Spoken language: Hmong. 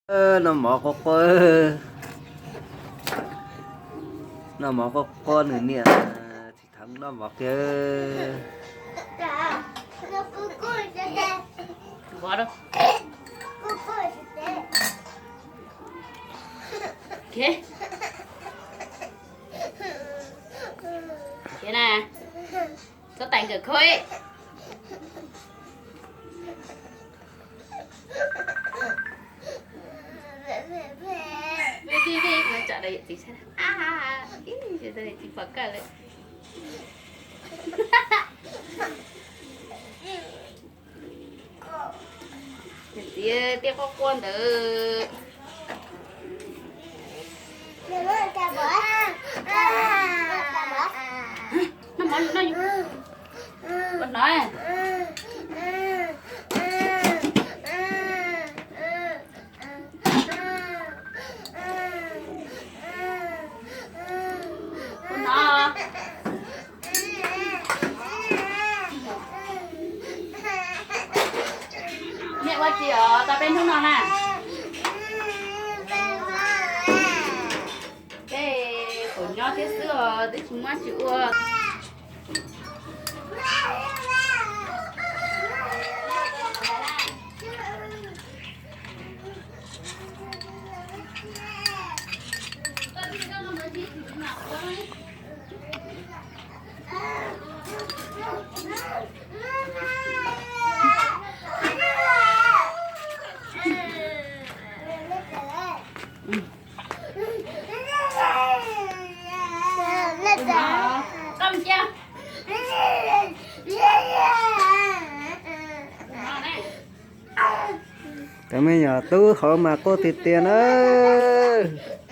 Noj mov quaj quaj, noj mov quaj quaj nws niam, tsis thov noj mov kiag. Txhob tais nkawm kho. Tsis pom kawg lawm. Niam txiv tiaj quaj quaj ntawd. Noj mov, noj, ua no. Ua no. Nej ua tsi os tau peb hnub no na? Peb kuj nyob thiab xwb os, twb tsis muaj tsis ua. Cov me nyuam tub hauv mas quaj tiag tiag nawb.